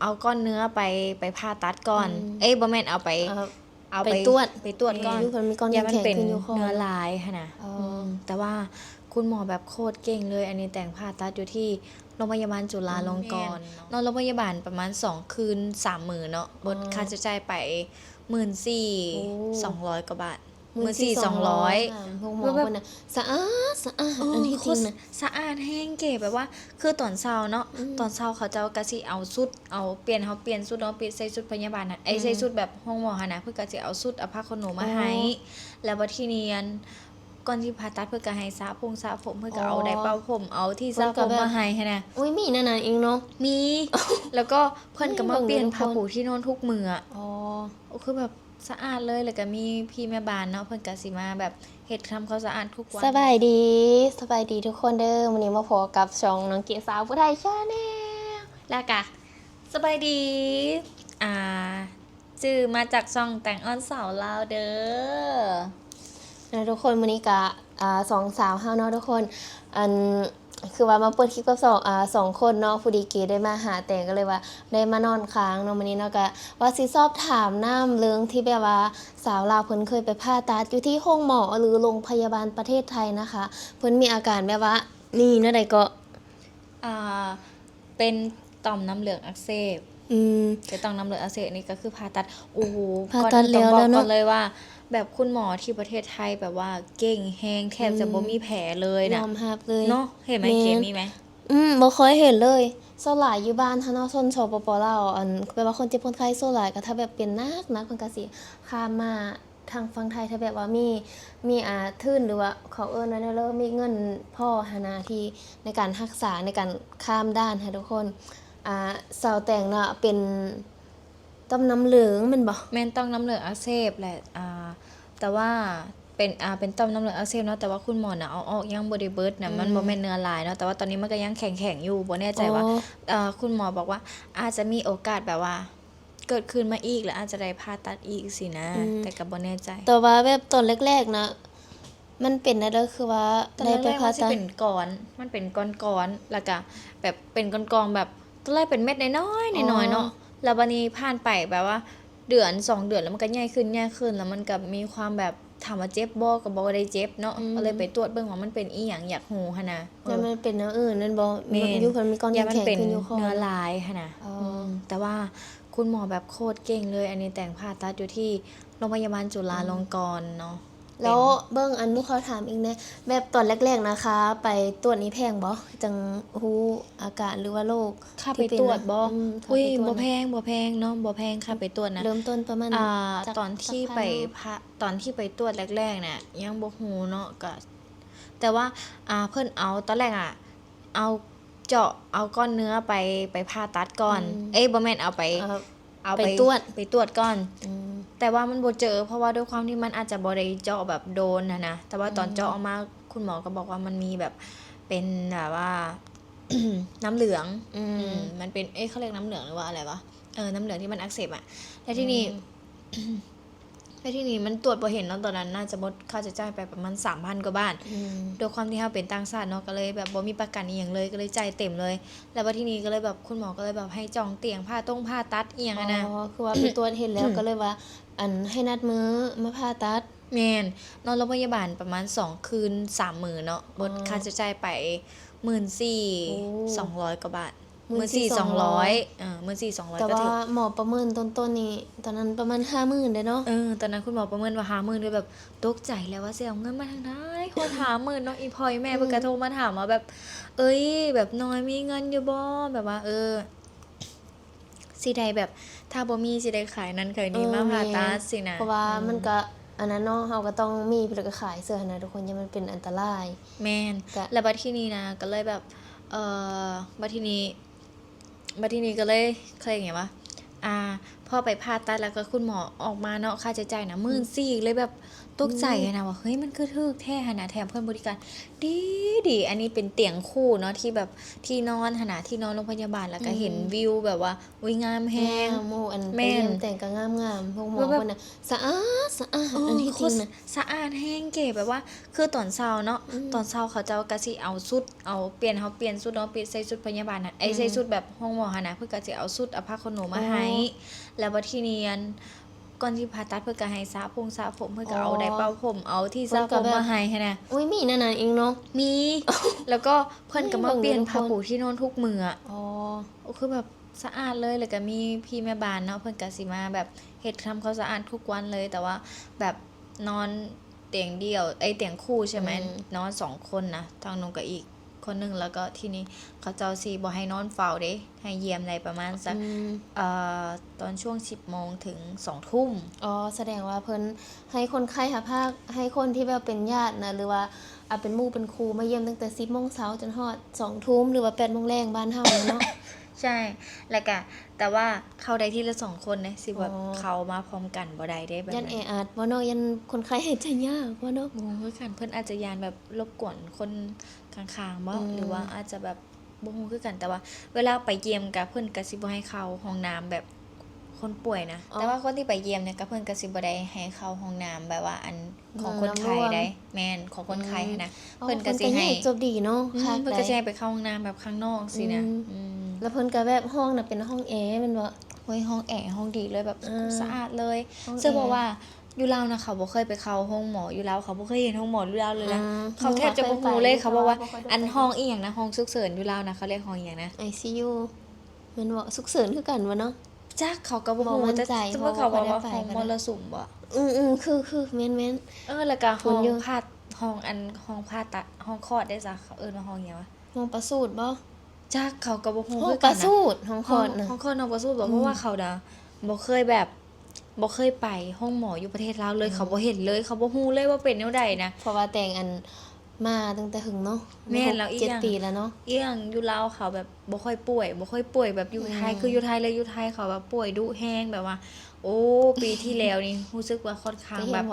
ເອົາກ້ອນເນື້ອໄປ ໄປຜ່າຕັດກ່ອນ ອືມ ເອີຍ ບໍ່ແມ່ນ ເອົາໄປ ເອີ ເອົາໄປ ໄປຕວດ ໄປຕວດກ່ອນ ຢູ່ເພິ່ນມີກ້ອນ ຢ້ານມັນເປັນ ແຂງຂຶ້ນຢູ່ຄໍ ເນື້ອລາຍຫັ້ນນະ ອໍ ອືມ ແຕ່ວ່າຄຸນໝໍແບບໂຄດເກັ່ງເລີຍ ອັນນີ້ແຕ່ງຜ່າຕັດຢູ່ທີ່ໂຮງພະຍາບານຈຸລາລົງກອນ ອືມ ແມ່ນ ເນາະ ນອນໂຮງພະຍາບານປະມານສອງຄືນສາມມື້ເນາະ ເບິດ ອໍ ຄ່າໃຊ້ຈ່າຍໄປ ໝື່ນສີ່ ໂອ້ ສອງຮ້ອຍກວ່າບາດ ໝື່ນສີ່ ສອງຮ້ອຍ ໂຮງໝໍເພິ່ນນະ ສະອາດ ສະອາດ ເອີ ອັນທີ່ຈິງນະ ສະອາດແຮງເກ ແບບວ່າ ຄືຕອນເຊົ້າເນາະ ອືມ ຕອນເຊົ້າເຂົາເຈົ້າກະຊິເອົາຊຸດ ເອົາ ປ່ຽນ ເຮົາປ່ຽນຊຸດເນາະ ປ່ຽນໃສ່ຊຸດພະຍາບານນະ ເອີ ອືມ ໃສ່ຊຸດແບບໂຮງໝໍຫັ້ນນະ ເພິ່ນກະຊິເອົາຊຸດ ຜ້າຂົນໜູມາໃຫ້ ອໍ ແລ້ວບັດທີນີ້ ອັນ ກ່ອນຊິຜ່າຕັດ ເພິ່ນກະໃຫ້ສະຜົງສະຜົມ ເພິ່ນກະເອົາ ອໍ ໄດເປົ່າຜົມ ເອົາທີ່ສະຜົມມາໃຫ້ຫັ້ນນະ ອຸ້ຍ ມີແນວນັ້ນອີກເນາະ ມີ ແລ້ວກໍເພິ່ນກະມາປ່ຽນຜ້າປູທີ່ນອນທຸກມື້ ອໍ ຄືແບບ ສະອາດເລີຍ ແລ້ວກະມີພີ່ແມ່ບ້ານເນາະ ເພິ່ນກະຊິມາແບບເຮັດທຳຄວາມສະອາດທຸກວັນ. ສະບາຍດີ ສະບາຍດີທຸກຄົນເດີ ມື້ນີ້ມາພໍ້ກັບຊ່ອງນ້ອງເກດສາວຜູ້ໄທ Channel ແລ້ວກະສະບາຍດີ ອ່າ ຈື່ມາຈາກຊ່ອງແຕງອ່ອນສາວລາວເດີ. ເນາະທຸກຄົນ ມື້ນີ້ກະ ອ່າ ສອງສາວເຮົາເນາະທຸກຄົນ ອັນ ຄືວ່າມາເປີດຄລິບກັບສອງ ອ່າ ສອງຄົນເນາະ ພໍດີເກດໄດ້ມາຫາແຕງ ກໍເລີຍວ່າໄດ້ມານອນຄ້າງເນາະມື້ນີ້ເນາະ ກະວ່າຊິສອບຖາມນຳເລື່ອງທີ່ແບບວ່າສາວລາວເພິ່ນເຄີຍໄປຜ່າຕັດຢູ່ທີ່ໂຮງໝໍ ຫຼື ໂຮງພະຍາບານປະເທດໄທນະຄະ ເພິ່ນມີອາການແບບວ່ານີ້ແນວໃດເກາະ? ອ່າ ເປັນຕ່ອມນ້ຳເຫຼືອງອັກເສບ ອືມ ແຕ່ຕ້ອງນ້ຳເຫຼືອງອັກເສບນີ້ກໍຄືຜ່າຕັດ ໂອ້ໂຫ ຜ່າຕັດແລ້ວເນາະ ກ່ອນອື່ນຕ້ອງບອກກ່ອນເລີຍວ່າ ແບບຄຸນໝໍທີ່ປະເທດໄທແບບວ່າເກັ່ງແຮງ ແທບຈະບໍ່ມີແຜເລີຍນະ ຍອມຮັບເລີຍເນາະ ເຫັນໄໝ ເຄມີໄໝ? ອືມ ບໍ່ຄ່ອຍເຫັນເລີຍ ສ່ວນຫຼາຍຢູ່ບ້ານເຮົາເນາະ ຊົນ ສປປ ລາວ ອັນ ແບບວ່າຄົນເຈັບຄົນໄຂ້ສ່ວນຫຼາຍກໍຖ້າແບບເປັນໜັກໆ ເພິ່ນກໍຊິຂ້າມມາ ທາງຝັ່ງໄທ ຖ້າແບບວ່າມີ ມີ ອ່າ ທຶນ ຫຼືວ່າເຂົາເອີ້ນວ່າແນວໃດ ມີເງິນພໍຫັ້ນນະ ທີ່ໃນການຮັກສາ ໃນການຂ້າມດ່ານຫັ້ນທຸກຄົນ ອ່າ ສາວແຕງນະ ເປັນຕ່ອມນ້ຳເຫຼືອງແມ່ນບໍ່? ແມ່ນ ຕ່ອມນ້ຳເຫຼືອງອັກເສບແຫຼະ ອ່າ ແຕ່ວ່າເປັນ ອ່າ ເປັນຕ່ອມນ້ຳເຫຼືອງອັກເສບເນາະ ແຕ່ວ່າຄຸນໝໍນະເອົາອອກຍັງບໍ່ໄດ້ເບິດນະ ອືມ ມັນບໍ່ແມ່ນເນື້ອລາຍເນາະ ແຕ່ວ່າຕອນນີ້ມັນກໍຍັງແຂງໆຢູ່ ບໍ່ແນ່ໃຈວ່າ ເອີ ຄຸນໝໍບອກວ່າອາດຈະມີໂອກາດແບບວ່າ ເກີດຂຶ້ນມາອີກ ແລະ ອາດຈະໄດ້ຜ່າຕັດອີກຊີ້ນະ ອືມ ແຕ່ກໍບໍ່ແນ່ໃຈ ແຕ່ວ່າແບບຕອນແລກໆນະ ມັນເປັນແນວໃດ ຄືວ່າໄດ້ໄປຜ່າຕັດ? ຕອນແລກໆມັນຊິເປັນກ້ອນ ມັນເປັນກ້ອນໆ ແລ້ວກະແບບເປັນກ້ອນໆ ແບບຕອນແລກເປັນເມັດນ້ອຍໆ ນ້ອຍໆເນາະ ອໍ ແລ້ວບາດນີ້ຜ່ານໄປແບບວ່າເດືອນສອງເດືອນ ແລ້ວມັນກໍໃຫຍ່ຂຶ້ນ ໃຫຍ່ຂຶ້ນ ແລ້ວມັນກໍມີຄວາມແບບ ຖາມວ່າເຈັບບໍ່ ກໍບໍ່ໄດ້ເຈັບເນາະ ອືມ ກໍເລີຍໄປຕວດເບິ່ງວ່າມັນເປັນອີ່ຫຍັງ ຢາກຮູ້ຫັ້ນນະ ເອີ ຢ້ານມັນເປັນແນວອື່ນແມ່ນບໍ່? ແມ່ນ ຢູ່ເພິ່ນມີກ້ອນແຂງຂຶ້ນຢູ່ຄໍ ເນື້ອລາຍຫັ້ນນະ ອໍ ອືມ ແຕ່ວ່າຄຸນໝໍແບບໂຄດເກັ່ງເລີຍ ອັນນີ້ແຕ່ງຜ່າຕັດຢູ່ທີ່ໂຮງພະຍາບານຈຸລາລົງກອນເນາະ ແລ້ວເບິ່ງ ອັນໝູ່ຂໍຖາມອີກແດ່ ແບບຕອນແລກໆນະ ຄ່າໄປຕວດນີ້ແພງບໍ່? ຈັ່ງຮູ້ອາການ ຫຼືວ່າໂລກ ຄ່າໄປຕວດບໍ່? ອືມ ອຸ້ຍ ຄ່າໄປຕວດ ບໍ່ແພງ ບໍ່ແພງເນາະ ບໍ່ແພງ ຄ່າໄປຕວດນະ ເລີ່ມຕົ້ນປະມານ ອ່າ ຈັກ ຕອນທີ່ໄປ ພັນ ຕອນທີ່ໄປຕວດແລກໆນະ ຍັງບໍ່ຮູ້ເນາະ ກະ ແຕ່ວ່າ ອ່າ ເພິ່ນເອົາ ຕອນແລກອະ ເອົາເຈາະ ເອົາກ້ອນເນື້ອໄປ ໄປຜ່າຕັດກ່ອນ ອືມ ເອີຍ ບໍ່ແມ່ນ ເອົາໄປ ເອີ ເອົາໄປ ໄປຕວດ ໄປຕວດກ່ອນ ອືມ ແຕ່ວ່າມັນບໍ່ເຈີ ເພາະວ່າດ້ວຍຄວາມທີ່ມັນອາດຈະບໍ່ໄດ້ເຈາະແບບໂດນຫັ້ນນະ ແຕ່ວ່າຕອນ ອືມ ເຈາະອອກມາ ຄຸນໝໍກໍບອກວ່າມັນມີແບບ ເປັນແບບວ່າ ນ້ຳເຫຼືອງ ອືມ ອືມ ມັນເປັນ ເອີຍ ເຂົາຮຽກນ້ຳເຫຼືອງ ຫຼືວ່າອະໄລວະ ເອີ ນ້ຳເຫຼືອງທີ່ມັນອັກເສບອະ ແລ້ວທີນີ້ ອືມ ແລ້ວທີນີ້ມັນຕວດບໍ່ເຫັນເນາະ ຕອນນັ້ນໜ້າຈະໝົດຄ່າໃຊ້ຈ່າຍໄປປະມານສາມພັນກວ່າບາດ ອືມ ດ້ວຍຄວາມທີ່ເຮົາເປັນຕ່າງຊາດເນາະ ກໍເລີຍແບບບໍ່ມີປະກັນອີ່ຫຍັງເລີຍ ກໍເລີຍຈ່າຍເຕັມເລີຍ ແລ້ວບັດທີນີ້ກໍເລີຍແບບ ຄຸນໝໍກໍເລີຍແບບໃຫ້ຈອງຕຽງ ຜ່າຕົງຜ່າຕັດອີ່ຫຍັງຫັ້ນນະ ອໍ ຄືວ່າໄປຕວດເຫັນແລ້ວ ກໍເລີຍວ່າ ອັນ ໃຫ້ນັດມື້ມາຜ່າຕັດ ແມ່ນ ນອນໂຮງພະຍາບານປະມານສອງຄືນສາມມື້ເນາະ ເບິດ ອໍ ຄ່າໃຊ້ຈ່າຍໄປ ໝື່ນສີ່ ໂອ້ ສອງຮ້ອຍກວ່າບາດ ໝື່ນສີ່ ສອງຮ້ອຍ ເອີ ໝື່ນສີ່ ສອງຮ້ອຍ ແຕ່ວ່າໝໍປະເມີນຕົ້ນໆນີ້ ຕອນນັ້ນປະມານຫ້າໝື່ນເດ້ເນາະ ເອີ ຕອນນັ້ນຄຸນໝໍປະເມີນວ່າຫ້າໝື່ນ ກໍແບບຕົກໃຈແລ້ວວ່າຊິເອົາເງິນມາທາງໃດ ຮອດຫ້າໝື່ນເນາະ ອີ່ພໍ່ອີ່ແມ່ ອືມ ເພິ່ນກໍໂທມາຖາມວ່າແບບ ເອີຍ ແບບນ້ອຍມີເງິນຢູ່ບໍ່ ແບບວ່າ ເອີ ຊິໄດ້ແບບ ຖ້າບໍ່ມີຊິໄດ້ຂາຍນັ້ນຂາຍນີ້ ເອີ ມາຜ່າຕັດ ແມ່ນ ຊີ້ນະ ເພາະວ່າ ອືມ ມັນກະ ອັນນັ້ນເນາະ ເຮົາກໍຕ້ອງມີ ແລ້ວກໍຂາຍເຊື່ອຫັ້ນນະທຸກຄົນ ຢ້ານມັນເປັນອັນຕະລາຍ ແມ່ນ ກະ ແລ້ວບັດທີນີ້ນະ ກໍເລີຍແບບ ເອີ ບັດທີນີ້ ບັດທີນີ້ກໍເລີຍ ເຂົາເອີ້ນຫຍັງວະ ອ່າ ເພິ່ ພໍໄປຜ່າຕັດແລ້ວກໍຄຸນໝໍອອກມາເນາະ ຄ່າໃຊ້ຈ່າຍນະ ໝື່ນສີ່ ເລີຍ ແບບຕົກໃຈຫັ້ນນະວ່າ ເຮີ້ຍ ມັນຄືຖືກແທ້ຫັ້ນນະ ແຖມເພິ່ນບໍລິການດີໆ. ອັນນີ້ເປັນຕຽງຄູ່ເນາະ ທີ່ແບບທີ່ນອນຫັ້ນນະ ທີ່ນອນໂຮງພະຍາບານ ແລ້ວກໍເຫັນ ອືມ ວິວແບບວ່າ ອຸ້ຍ ງາມແຮງ ງາມ ໂອ້ ອັນ ແມ່ນ ໄປຢ້ຽມແຕ່ງກໍງາມໆ ໂຮງໝໍ ແບບ ເພິ່ນນະ ສະອາດ ສະອາດ ເອີ ອັນທີ່ຈິງນະ ສະອາດແຮງເກ ແບບວ່າ ຄືຕອນເຊົ້າເນາະ ອືມ ຕອນເຊົ້າເຂົາເຈົ້າກໍຊິເອົາຊຸດ ເອົາ ປ່ຽນ ເຮົາປ່ຽນຊຸດເນາະ ປ່ຽນໃສ່ຊຸດພະຍາບານຫັ້ນ ເອີ ອືມ ໃສ່ຊຸດແບບໂຮງໝໍຫັ້ນນະ ເພິ່ນກໍຊິເອົາຊຸດ ເອົາຜ້າຂົນໜູມາໃຫ້ ອໍ ແລ້ວບັດທີນີ້ ອັນ ກ່ອນຊິຜ່າຕັດ ເພິ່ນກໍໃຫ້ສະຜົງສະຜົມ ເພິ່ນກໍເອົາ ອໍ ໄດເປົ່າຜົມ ເອົາທີ່ສະຜົມມາໃຫ້ຫັ້ນນະ. ອຸ້ຍ ມີແນວນັ້ນອີກເນາະ? ມີ ແລ້ວກໍເພິ່ນກໍມາປ່ຽນຜ້າປູທີ່ນອນທຸກມື້ອະ. ອໍ ໂອ້ ຄືແບບ ສະອາດເລີຍ ແລ້ວກໍມີພີ່ແມ່ບ້ານເນາະ ເພິ່ນກໍຊິມາແບບເຮັດທຳຄວາມສະອາດທຸກວັນເລີຍ ແຕ່ວ່າແບບນອນຕຽງດຽວ ເອີຍ ຕຽງຄູ່ໃຊ່ໄໝ? ອືມ ນອນສອງຄົນນະ ທາງໜູກັບອີກຄົນໜຶ່ງ ແລ້ວກໍທີນີ້ເຂົາເຈົ້າຊິບໍ່ໃຫ້ນອນເຝົ້າເດ້ ໃຫ້ຢ້ຽມໄດ້ປະມານສັກ ອືມ ເອີ ຕອນຊ່ວງສິບໂມງເຖິງສອງທຸ່ມ. ອໍ ສະແດງວ່າເພິ່ນໃຫ້ຄົນໄຂ້ຫາພາກ ໃຫ້ຄົນທີ່ແບບເປັນຍາດນະ ຫຼືວ່າ ອາ ເປັນໝູ່ເປັນຄູ່ມາຢ້ຽມຕັ້ງແຕ່ສິບໂມງເຊົ້າຈົນຮອດສອງທຸ່ມ ຫຼືວ່າແປດໂມງແລງບ້ານເຮົາເນາະ. ໃຊ່ ແລ້ວກະ ແຕ່ວ່າເຂົ້າໄດ້ທີລະສອງຄົນເດ້ ຊິແບບ ອໍ ເຂົ້າມາພ້ອມກັນບໍ່ໄດ້ເດ້ ແບບນັ້ນ ຢ້ານແອອັດບໍ່ເນາະ ຢ້ານຄົນໄຂ້ຫາຍໃຈຍາກບໍ່ເນາະ. ບໍ່ຮູ້ຄືກັນ ເພິ່ນອາດຈະຢ້ານແບບລົບກວນຄົນຂ້າງໆບໍ່ ອືມ ຫຼືວ່າອາດຈະແບບ ບໍ່ຮູ້ຄືກັນ ແຕ່ວ່າເວລາໄປຢ້ຽມກະ ເພິ່ນກະຊິບໍ່ໃຫ້ເຂົ້າຫ້ອງນ້ຳແບບຄົນປ່ວຍນະ. ອໍ ແຕ່ວ່າຄົນທີ່ໄປຢ້ຽມນີ້ກະ ເພິ່ນກະຊິບໍ່ໄດ້ໃຫ້ເຂົ້າຫ້ອງນ້ຳແບບວ່າ ອັນ ຂອງຄົນໄຂ້ໄດ໋. ແມ່ນ ຂອງຄົນໄຂ້ຫັ້ນນະ. ເພິ່ນກະຊິໃຫ້ ໂອ້ ເພິ່ນກະຊິໃຫ້ໄປເຂົ້າຫ້ອງນ້ຳແບບຂ້າງນອກຊີ້ນະ. ອືມ ອືມ ແລ້ວເພິ່ນກະແບບຫ້ອງນະເປັນຫ້ອງແອແມ່ນບໍ່? ໂອ້ຍ ຫ້ອງແອ ຫ້ອງດີເລີຍ ແບບ ເອີ ສະອາດເລີຍ. ເຊິ່ງເພາະວ່າຢູ່ລາວນະ ເຂົາບໍ່ເຄີຍໄປເຂົ້າໂຮງໝໍ ຢູ່ລາວເຂົາບໍ່ເຄີຍເຫັນໂຮງໝໍຢູ່ລາວເລີຍນະ. ເຂົາແທບຈະບໍ່ຮູ້ເລີຍ ເຂົາບອກວ່າ ອັນຫ້ອງອີ່ຫຍັງນະ ຫ້ອງສຸກເສີນຢູ່ລາວນະ ເຂົາຮຽກຫ້ອງອີ່ຫຍັງນະ? ໄອຊີຢູ ແມ່ນບໍ່? ສຸກເສີນຄືກັນບໍ່ເນາະ? ຈັກ ເຂົາກໍບໍ່ຮູ້ ແຕ່ເຂົາເວົ້າວ່າຫ້ອງມໍລະສຸມບໍ? ອືມໆ ຄືໆ ແມ່ນໆ. ເອີ ແລ້ວກໍຫ້ອງຜ່າ ຫ້ອງອັນ ຫ້ອງຜ່າຕັດ ຫ້ອງຄອດເດ້ຊະ ເຂົາເອີ້ນວ່າຫ້ອງຫຍັງວະ? ຫ້ອງປະສູດບໍ? ຈັກ ເຂົາກໍບໍ່ຮູ້ຄືກັນນະ. ຫ້ອງປະສູດ ຫ້ອງຄອດນະ ຫ້ອງຄອດ ຫ້ອງປະສູດບໍ? ເພາະວ່າເຂົານະບໍ່ເຄີຍແບບ ບໍ່ເຄີຍໄປໂຮງໝໍຢູ່ປະເທດລາວເລີຍ ເຂົາບໍ່ເຫັນເລີຍ ເຂົາບໍ່ຮູ້ເລີຍວ່າເປັນແນວໃດນະ. ເພາະວ່າແຕ່ງອັນ ມາຕັ້ງແຕ່ຫຶງເນາະ. ແມ່ນແລ້ວ ອີກຢ່າງ ເຈັດປີແລ້ວເນາະ. ອີກຢ່າງຢູ່ລາວເຂົາແບບບໍ່ຄ່ອຍປ່ວຍ ບໍ່ຄ່ອຍປ່ວຍແບບຢູ່ໄທ ຄືຢູ່ໄທເລີຍ ຢູ່ໄທເຂົາແບບປ່ວຍດຸແຮງ ແບບວ່າ ໂອ້ ປີທີ່ແລ້ວນີ້ຮູ້ສຶກວ່າຂ້ອນຂ້າງແບບ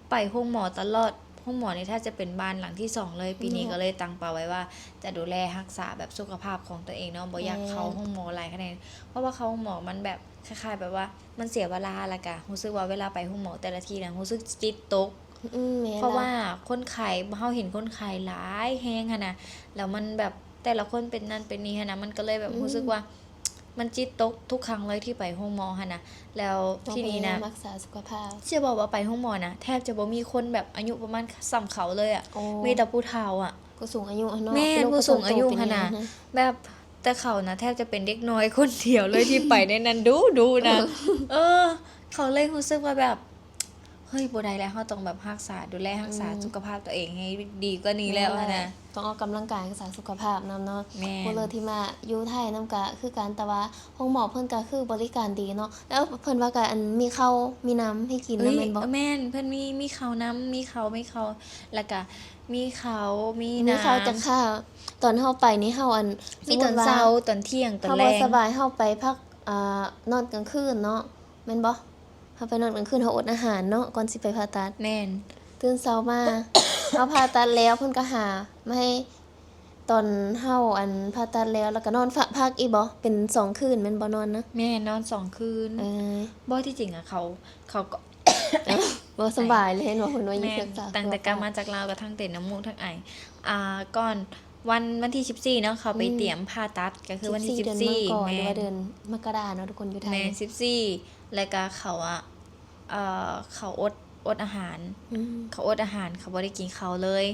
ໄປໂຮງໝໍຕະຫຼອດ. ໂຮງໝໍນີ້ແທບຈະເປັນບ້ານຫຼັງທີສອງເລີຍ. ປີນີ້ກໍເລີຍຕັ້ງເປົ້າໄວ້ວ່າຈະດູແລຮັກສາແບບສຸຂະພາບຂອງຕົວເອງເນາະ ບໍ່ຢາກເຂົ້າໂຮງໝໍຫຼາຍຂະໜາດ ເພາະວ່າເຂົ້າໂຮງໝໍມັນແບບ ຄ້າຍໆແບບວ່າມັນເສຍເວລາ ແລ້ວກະຮູ້ສຶກວ່າເວລາໄປໂຮງໝໍແຕ່ລະທີນະ ຮູ້ສຶກຈິດຕົກ. ອືມ ແມ່ນ ເພາະວ່າຄົນໄຂ້ ເຮົາເຫັນຄົນໄຂ້ຫຼາຍແຮງຫັ້ນນະ ແລ້ວມັນແບບແຕ່ລະຄົນເປັນນັ້ນເປັນນີ້ຫັ້ນນະ ມັນກໍເລີຍແບບ ອືມ ຮູ້ສຶກວ່າມັນຈິດຕົກທຸກຄັ້ງເລີຍທີ່ໄປໂຮງໝໍຫັ້ນນະ. ແລ້ວທີນີ້ນະ ຕ້ອງໄປຮັກສາສຸຂະພາບ ຊິບອກວ່າໄປໂຮງໝໍນະ ແທບຈະບໍ່ມີຄົນແບບອາຍຸປະມານສ່ຳເຂົາເລີຍອະ. ໂອ້ ມີແຕ່ຜູ້ເຖົ້າອະ ຜູ້ສູງອາຍຸຫັ້ນເນາະ. ແມ່ນ ຜູ້ສູງອາຍຸຫັ້ນນະ ແບບ ແຕ່ເຂົານະແທບຈະເປັນເດັກນ້ອຍຄົນດຽວເລີຍທີ່ໄປໃນນັ້ນດຸໆນະ. ເອີ ເອີ ເຂົາເລີຍຮູ້ສຶກວ່າແບບ ເຮີ້ຍ ບໍ່ໄດ້ແລ້ວ ເຮົາຕ້ອງແບບຮັກສາ ດູແລຮັກສາ ອືມ ສຸຂະພາບຕົວເອງໃຫ້ດີກວ່ານີ້ແລ້ວຫັ້ນນະ. ແມ່ນແຫຼະ ຕ້ອງອອກກຳລັງກາຍ ຮັກສາສຸຂະພາບນຳເນາະ. ແມ່ນ ຜູ້ເລີດທີ່ມາຢູ່ໄທນຳກະຄືກັນ ແຕ່ວ່າໂຮງໝໍເພິ່ນກະຄືບໍລິການດີເນາະ. ແລ້ວເພິ່ນວ່າກະ ອັນ ມີເຂົ້າມີນ້ຳໃຫ້ກິນນຳແມ່ນບໍ່? ເອີຍ ແມ່ນ ເພິ່ນມີ ມີເຂົ້ານຳ ມີເຂົ້າ ມີເຂົ້າ ແລ້ວກະ ມີເຂົ້າ ມີນ້ຳ ມີເຂົ້າຈັກຄາບ. ຕອນເຮົາໄປນີ້ເຮົາ ອັນ ມີຕອນເຊົ້າ ຕອນທ່ຽງ ຕອນແລງ ເຮົາບໍ່ສະບາຍ ເຮົາໄປພັກ ອ່າ ນອນກາງຄືນເນາະ ແມ່ນບໍ່? ເຮົາໄປນອນກາງຄືນ ເຮົາອົດອາຫານເນາະ ກ່ອນຊິໄປຜ່າຕັດ. ແມ່ນ ຕື່ນເຊົ້າມາ ເຮົາຜ່າຕັດແລ້ວ ເພິ່ນກໍຫາມາໃຫ້ ຕອນເຮົາ ອັນ ຜ່າຕັດແລ້ວ ແລ້ວກໍນອນ ພະ ພັກອີກບໍ່? ເປັນສອງຄືນແມ່ນບໍ່? ນອນນະ ແມ່ນ ນອນສອງຄືນ. ເອີ ບໍ່ ທີ່ຈິງອະ ເຂົາ ເຂົາກໍ ບໍ່ສະບາຍເລີຍເນາະ ເພິ່ນວ່າຢູ່ ແມ່ນ ສຶກສາ ຕັ້ງແຕ່ກັບມາຈາກລາວກໍທັງເຕັນນ້ຳມູກທັງໄອ. ອ່າ ກ່ອນວັນ ວັນທີສິບສີ່ເນາະ ເຂົາໄປ ອືມ ຕຽມຜ່າຕັດ ກໍຄືວັນທີສິບສີ່ ສິບສີ່ ແມ່ນ ຫຼືວ່າເດືອນມະກະລາເນາະ ທຸກຄົນຢູ່ໄທ ແມ່ນ ສິບສີ່ ແລ້ວກໍເຂົາອະ ເອີ ເຂົາອົດ ອົດອາຫານ ອືມ ເຂົາອົດອາຫານ ເຂົາບໍ່ໄດ້ກິນເຂົ້າເລີຍ.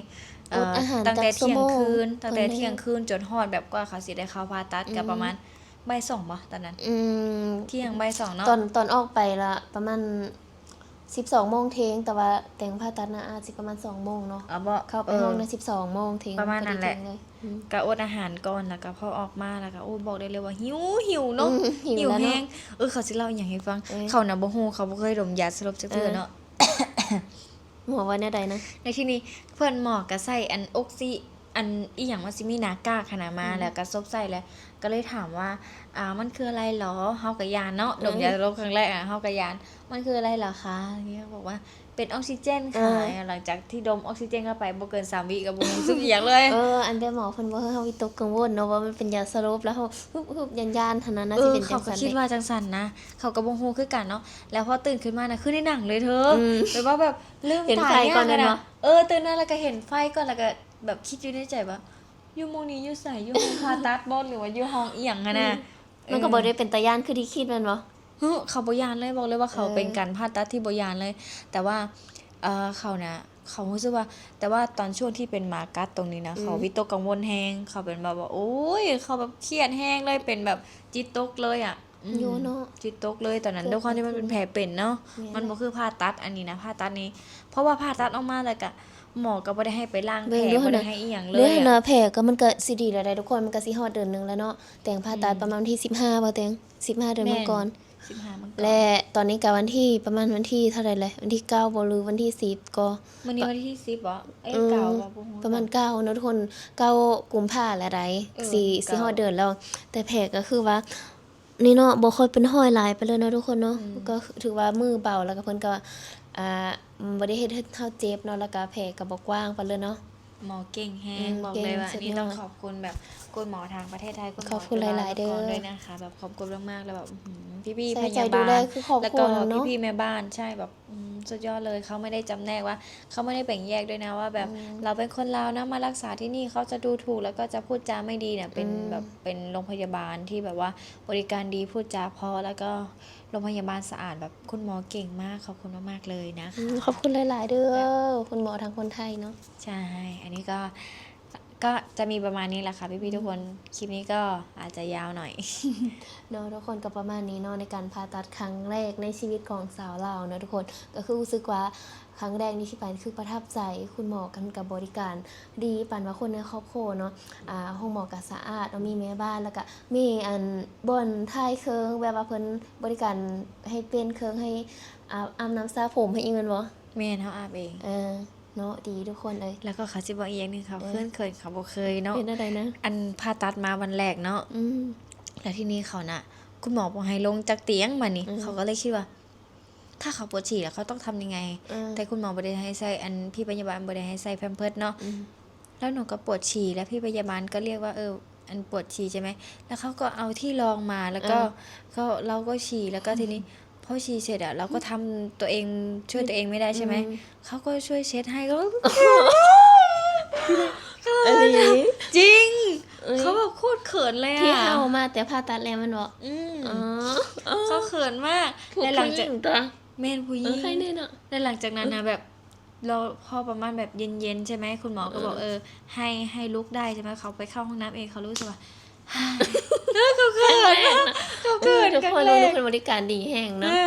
ເອີ ອົດອາຫານ ຕັ້ງແຕ່ທ່ຽງຄືນ ຈັກຊົ່ວໂມງ ຕັ້ງແຕ່ທ່ຽງຄືນຈົນຮອດແບບກວ່າເຂົາຊິໄດ້ເຂົ້າຜ່າຕັດ ອືມ ກໍປະມານບ່າຍສອງບໍ່ ຕອນນັ້ນ? ອືມ ທ່ຽງ ບ່າຍສອງເນາະ. ຕອນ ຕອນອອກໄປລະປະມານສິບສອງໂມງທ່ຽງ ແຕ່ວ່າແຕ່ງຜ່າຕັດນະອາດຊິປະມານສອງໂມງເນາະ. ເອົາບໍ່ ເຂົ້າໄປ ເອີ ຫ້ອງນະສິບສອງໂມງທ່ຽງ ປະມານນັ້ນແຫຼະ ເລີຍ. ອືມ ກໍອົດອາຫານກ່ອນ ແລ້ວກໍພໍອອກມາ ແລ້ວກໍ ໂອ້ ບອກໄດ້ເລີຍວ່າຫິວ ຫິວເນາະ ອືມ ຫິວແຮງ. ເອີ ເຂົາຊິເລົ່າອີ່ຫຍັງໃຫ້ຟັງ ເອີ ເຂົານະບໍ່ຮູ້ ເຂົາບໍ່ເຄີຍດົມຢາສະຫຼົບຈັກເທື່ອເນາະ. ເອີ ໝໍວ່າແນວໃດນະ? ໃນທີ່ນີ້ເພິ່ນ ໝໍກໍໃສ່ອັນອົກຊີ ອັນອີ່ຫຍັງວ່າຊິມີໜ້າກາກຫັ້ນນະມາ ອືມ ແລ້ວກໍສົບໃສ່ ແລ້ວ ກໍເລີຍຖາມວ່າ ອ່າ ມັນຄືອະໄລເຫລອ? ເຮົາກໍຢ້ານເນາະ ເອີ ດົມຢາສະຫຼົບຄັ້ງແລກອະ ເຮົາກໍຢ້ານ ມັນຄືອະໄລເຫລອຄະ? ເຂົາບອກວ່າ ເປັນອອກຊີເຈນ ເອີ ຄ່ະ. ຫຼັງຈາກທີ່ດົມອອກຊີເຈນເຂົ້າໄປບໍ່ເກີນສາມວິກໍບໍ່ຮູ້ສຶກອີ່ຫຍັງເລີຍ. ເອີ ອັນແບບໝໍເພິ່ນບໍ່ໃຫ້ເຮົາວິຕົກກັງວົນເນາະ ວ່າມັນເປັນຢາສະຫຼົບ ແລ້ວເຮົາຮຶບໆຢ້ານໆຫັ້ນນະ ໜ້າ ເອີ ຊິເປັນ ເຂົາກໍຄິດວ່າຈັ່ງຊັ້ນນະ ເຂົາກໍບໍ່ຮູ້ຄືກັນເນາະ. ແລ້ວພໍຕື່ນຂຶ້ນມານະ ຄືໃນໜັງເລີຍເທີ ອືມ ແບບວ່າແບບລືມຕາຍຍາກຫັ້ນນະ. ເອີ ຕື່ນມາແລ້ວກໍເຫັນໄຟກ່ອນ ແລ້ວກໍແບບຄິດຢູ່ໃນໃຈວ່າ ຢູ່ໝ່ອງນີ້ຢູ່ໃສ? ຢູ່ຫ້ອງຜ່າຕັດບໍ່ ຫຼືວ່າຢູ່ຫ້ອງອີ່ຫຍັງຫັ້ນນະ? ອືມ ມັນກໍບໍ່ໄດ້ເປັນຕາຢ້ານຄືທີ່ຄິດແມ່ນບໍ່? ຫຶ ເຂົາບໍ່ຢ້ານເລີຍ ບອກເລີຍວ່າເຂົາ ເອີ ເປັນການຜ່າຕັດທີ່ບໍ່ຢ້ານເລີຍ. ແຕ່ວ່າ ເອີ ເຂົານະ ເຂົາຮູ້ສຶກວ່າ ແຕ່ວ່າຕອນຊ່ວງທີ່ເປັນໝາກັດຕົງນີ້ນະ ອືມ ເຂົາວິຕົກກັງວົນແຮງ ເຂົາເປັນແບບວ່າ ໂອ້ຍ ເຂົາແບບຄຽດແຮງເລີຍ ເປັນແບບຈິດຕົກເລີຍອະ. ອືມ ຢູ່ເນາະ ຈິດຕົກເລີຍຕອນນັ້ນ ເກີດ ດ້ວຍຄວາມທີ່ມັນເປັນແຜເປັນເນາະ ແມ່ນ ມັນບໍ່ຄືຜ່າຕັດອັນນີ້ນະ. ຜ່າຕັດນີ້ ເພາະວ່າຜ່າຕັດອອກມາແລ້ວກະ ໝໍກໍບໍ່ໄດ້ໃຫ້ໄປລ້າງແຜ ບໍ່ໄດ້ໃຫ້ອີ່ຫຍັງເລີຍ ແລ້ວຫັ້ນນະ ແຜກໍມັນກໍຊິດີແລ້ວໄດ໋ທຸກຄົນ ມັນກໍຊິຮອດເດືອນໜຶ່ງແລ້ວເນາະ. ແຕງຜ່າຕັດ ອືມ ປະມານວັນທີສິບຫ້າບໍ່ແຕງ? ສິບຫ້າເດືອນມັງກອນ ສິບຫ້າມັງກອນ ແລະ ຕອນນີ້ກໍວັນທີ ປະມານວັນທີເທົ່າໃດແລ້ວ? ວັນທີເກົ້າບໍ່ ຫຼືວັນທີສິບກໍ ມື້ນີ້ວັນທີສິບບໍ່? ເອີ ເກົ້າບໍ່? ບໍ່ຮູ້ ປະມານເກົ້າເນາະທຸກຄົນ ເກົ້າກຸມພາແລ້ວໃດ໋ ເອີ ຊິ ຊິຮອດເດືອນແລ້ວ. ແຕ່ແຜກໍຄືວ່າ ນີ້ເນາະ ບໍ່ຄ່ອຍເປັນຮອຍຫຼາຍປານໃດເນາະທຸກຄົນເນາະ ອືມ ກໍຖືວ່າມືເບົາ ແລ້ວກໍເພິ່ນກໍ ອ່າ ບໍ່ໄດ້ເຮັດໃຫ້ເຮົາເຈັບເນາະ ແລ້ວກໍແຜກໍບໍ່ກວ້າງປານໃດເນາະ. ໝໍເກັ່ງແຮງ ອືມ ບອກເລີຍວ່າ ເກັ່ງສຸດຍອດ ອັນນີ້ຕ້ອງຂອບຄຸນແບບຄຸນໝໍທາງປະເທດໄທ ຄຸນໝໍ ຂອບຄຸນຫຼາຍໆເດີ ຈຸລາລົງກອນດ້ວຍນະຄະ ແບບຂອບຄຸນມາກໆ ແລ້ວແບບ ອືມ ພີ່ໆພະຍາບານ ໃສ່ໃຈດູແລຄືຄອບຄົວເນາະ ແລ້ວກໍພີ່ໆແມ່ບ້ານ ໃຊ່ ແບບ ອືມ ສຸດຍອດເລີຍ ເຂົາບໍ່ໄດ້ຈຳແນກວ່າ ເຂົາບໍ່ໄດ້ແບ່ງແຍກດ້ວຍນະວ່າແບບ ອືມ ເຮົາເປັນຄົນລາວນະ ມາລັກສາທີ່ນີ້ ເຂົາຈະດູຖູກ ແລ້ວກໍຈະພູດຈາໄມ່ດີນະ ເປັນ ອືມ ແບບ ເປັນໂຮງພະຍາບານທີ່ແບບວ່າບໍລິການດີ ພູດຈາເພາະ ແລ້ວກໍໂຮງພະຍາບານສະອາດ ແບບຄຸນໝໍເກັ່ງມາກ ຂອບຄຸນມາກໆເລີຍນະຄະ ອືມ ຂອບຄຸນຫຼາຍໆເດີ ແບບ ຄຸນໝໍທາງຄົນໄທເນາະ. ໃຊ່ ອັນນີ້ກໍ ກໍຈະມີປະມານນີ້ແຫຼະຄ່ະ ພີ່ໆ ອືມ ທຸກຄົນ ຄລິບນີ້ກໍອາດຈະຍາວໜ້ອຍ ເນາະທຸກຄົນ ກໍປະມານນີ້ເນາະ ໃນການຜ່າຕັດຄັ້ງແລກໃນຊີວິດຂອງສາວລາວເນາະທຸກຄົນ ກໍຄືຮູ້ສຶກວ່າຄັ້ງແລກນີ້ທີ່ໄປຄືປະທັບໃຈ ຄຸນໝໍເພິ່ນກໍບໍລິການດີປານວ່າຄົນໃນຄອບຄົວເນາະ ອ່າ ໂຮງໝໍກໍສະອາດເນາະ ມີແມ່ບ້ານ ແລ້ວກໍມີອັນບ່ອນຖ່າຍເຄື່ອງ ແບບວ່າເພິ່ນບໍລິການໃຫ້ປ່ຽນເຄື່ອງ ໃຫ້ອາບ ອາບນ້ຳສະຜົມໃຫ້ອີກແມ່ນບໍ່? ແມ່ນ ເຮົາອາບເອງ ເອີ. ເນາະ ດີທຸກຄົນເອີຍ ແລ້ວກໍເຂົາຊິບອກອີກຢ່າງໜຶ່ງ ເຂົາ ເອີ ເຂີນໆ ເຂົາບໍ່ເຄີຍເນາະ ເປັນແນວໃດນະ? ອັນຜ່າຕັດມາວັນແລກເນາະ ອືມ ແລ້ວທີນີ້ເຂົານະ ຄຸນໝໍບໍ່ໃຫ້ລົງຈາກຕຽງ ບາດນີ້ ອືມ ເຂົາກໍເລີຍຄິດວ່າ ຖ້າເຂົາປວດສີ່ແລ້ວເຂົາຕ້ອງທຳຍັງໄງ? ເອີ ແຕ່ຄຸນໝໍບໍ່ໄດ້ໃຫ້ໃສ່ ອັນ ພີ່ພະຍາບານບໍ່ໄດ້ໃຫ້ໃສ່ແພມເພີດເນາະ ອືມ ແລ້ວໜູກໍປວດສີ່ ແລ້ວພີ່ພະຍາບານກໍລຽກວ່າ ເອີ ອັນປວດສີ່ໃຊ່ໄໝ ແລ້ວເຂົາກໍເອົາທີ່ລອງມາ ແລ້ວກໍ ເອີ ເຂົາ ລາວກໍສີ່ ແລ້ວກໍທີນີ້ ພໍສີ່ເສັດອະ ລາວກໍທຳຕົວເອງ ຊ່ວຍຕົວເອງໄມ່ໄດ້ໃຊ່ໄໝ ອືມ ເຂົາກໍຊ່ວຍເຊັດໃຫ້ ກໍ ອີ່ຫຼີ ຈິງ ເອີຍ ເຂົາແບບໂຄດເຂີນເລີຍອະ ທີ່ເຮົາມາແຕ່ຜ່າຕັດແລ້ວແມ່ນບໍ່? ອືມ ອໍ ເຂົາເຂີນມາກ ແລະ ຫຼັງຈາກ ແມ່ນຜູ້ຍິງ ເອີ ໃຄແນ່ເນາະ ແລະ ຫຼັງຈາກນັ້ນນະ ເອີ ແບບ ລາວພໍປະມານແບບເຢັນໆ ໃຊ່ໄໝ ຄຸນໝໍກໍບອກ ເອີ ເອີ ໃຫ້ ໃຫ້ລຸກໄດ້ໃຊ່ໄໝ ເຂົາໄປເຂົ້າຫ້ອງນ້ຳເອງ ເຂົາຮູ້ສຶກວ່າ ເອີ ເຂົາເຂີນ ເຂົາເຂີນ ເອີ ທຸກຄົນ ເຂົາເຂີນ ເພິ່ນບໍລິການດີແຮງເນາະ ເອີ